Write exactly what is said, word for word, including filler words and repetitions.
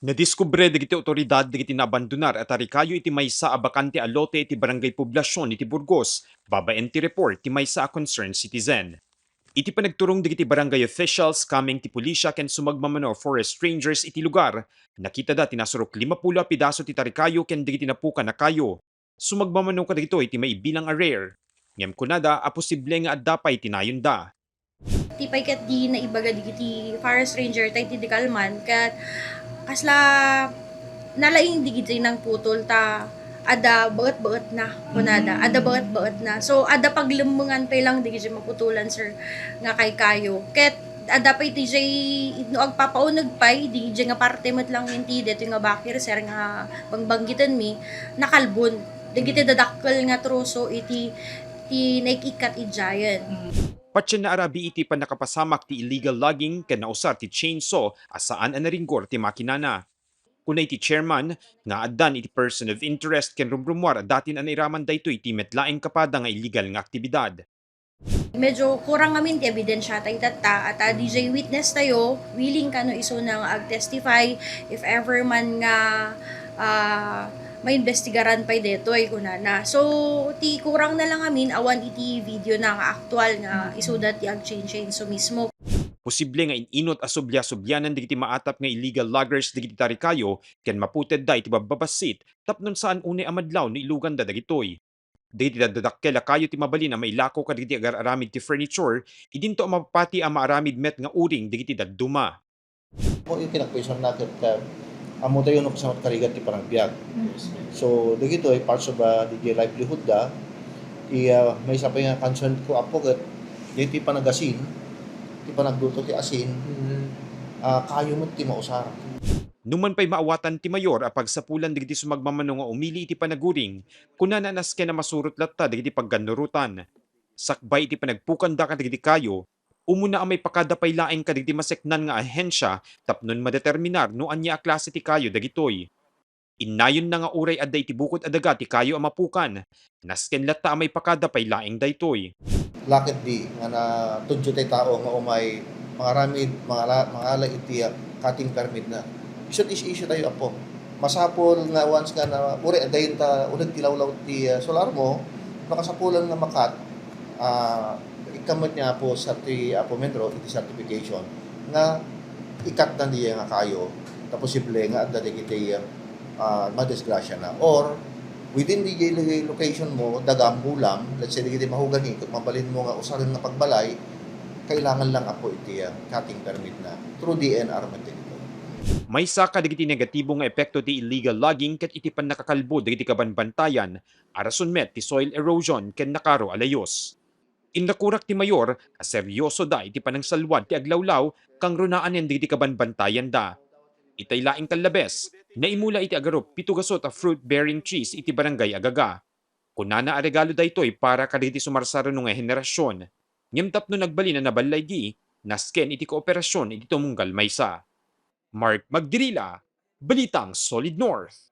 Nadiskubre dagiti awtoridad dagiti naabandonar a tarikayo iti maysa a bakante a lote iti Barangay Poblacion iti Burgos, babaen ti report ti maysa a concerned citizen. Iti panagturong dagiti barangay officials, kameng ti pulisya ken sumagmamano a forest rangers iti lugar, nakitada ti nasurok limapulo a pidaso ti tarikayo ken dagiti napukan a kayo. Sumagmamano kadagitoy ti maibilang a rare. Ngem kunada a posible nga adda pay ti nayonda. Ti pay ket di naibaga dagiti forest ranger tay ti dekalman ket kasla nalaing dagiti nangputol ta adda baet-baetna, kunada. Adda baet-baetna. So, adda paglemmengan pay lang dagiti maputolan, sir, nga kaykayo. Ket adda pay ti jay, no agpapauneg pay, dagiti nga parte met lang iti detoy nga bakir, sir, nga bangbanggitanmi, nakalbon. Dagiti dadakkel nga troso iti, ti naik-ikkat idiayen. Patien naarabi iti pannakapasamak ti illegal logging ken nausar ti chainsaw a saan a naringgor ti makinana. Kuna iti chairman nga addan iti person of interest ken rumrumuar a datin a nairaman daytoy ti met laeng kapada nga illegal nga aktibidad. Medyo kurang ngamin ti ebidensia tay tatta, at, ah, D J witness tayo, willing kano isuna nga ag-testify if ever man nga, ah, maimbestigaran pay detoy, kunana. So, ti kurang na lang ngamin, awan iti video na nga aktual nga isuda ti ag-chainsaw mismo. Posible nga in-inut a sublia-sublianan dagiti maatap nga illegal loggers dagiti tarikayo ken maputedda iti babbabassit tapno saan unay a madlaw no iluganda dagitoy. Dagiti daddadakkel a kayo ti mabalin a mailako kadagiti agar-aramid ti furniture, idinto a mapapati a maaramid met nga uring dagiti dadduma. Mo yung kinakpaisan na ket, ah, ammo tayo no kasama karigat ti panagbiag. So, dagitoy parts of, ah, dagiti livelihood da. Ti, ah, maysa pay nga concern ko, Apo, ket dagiti panagasin, ti panagluto ti asin, ah, kayo met ti mausar. Numan pay maawatan ti mayor a pagsapulan dagiti sumagmamano nga umili iti panaguring, kunana a nasken a masurot latta dagiti paggannurotan. Sakbay iti panagpukanda kadagiti kayo, umuna a maipakada pay laeng kadagiti maseknan nga ahensia tapno madeterminar no ania a klase ti kayo dagitoy. Innayonna nga uray adda iti bukod a daga ti kayo a mapukan, nasken latta a maipakada pay laeng daytoy. Laked di nga natudyo tay tao nga umay mangaramid, mangala-, mangala iti, ah, cutting permit na. Isu ti issue tayo, Apo. Masapul nga once nga na, uray adda ta uneg ti lawlaw ti, ah, solar mo, makasapulan nga makat, ah, ikkan met nga, Apo, certi-, Apo Menro, iti certification nga ikat na diay nga kayo, ta posible nga adda dagiti, ah, madisgrasya na. Or, within the location mo, dagam, ulam, let's say, dagiti mahogany, ket mabalin mo nga usaren nga pagbalay, kailangan lang, Apo, iti, ah, cutting permit na. Through D N R met dagito. Maysa kadagiti negatibo nga epekto ti illegal logging ket iti pannakakalbo dagiti kabanbantayan a rason met ti soil erosion ken nakaro a layus. Innakurak ti mayor a serioso da iti panangsalwad ti aglawlaw kangrunaanen dagiti kabanbantayanda. Itay laeng tallabes, naimula iti agarup pito gasut a fruit-bearing trees iti Barangay Agaga. Kunana a regalo daytoy para kadagiti sumarsaruno nga henerasyon, ngem tapno nagbalin a naballaygi, nasken iti kooperasyon iti tumunggal maysa. Mark Magdirila, Balitang Solid North.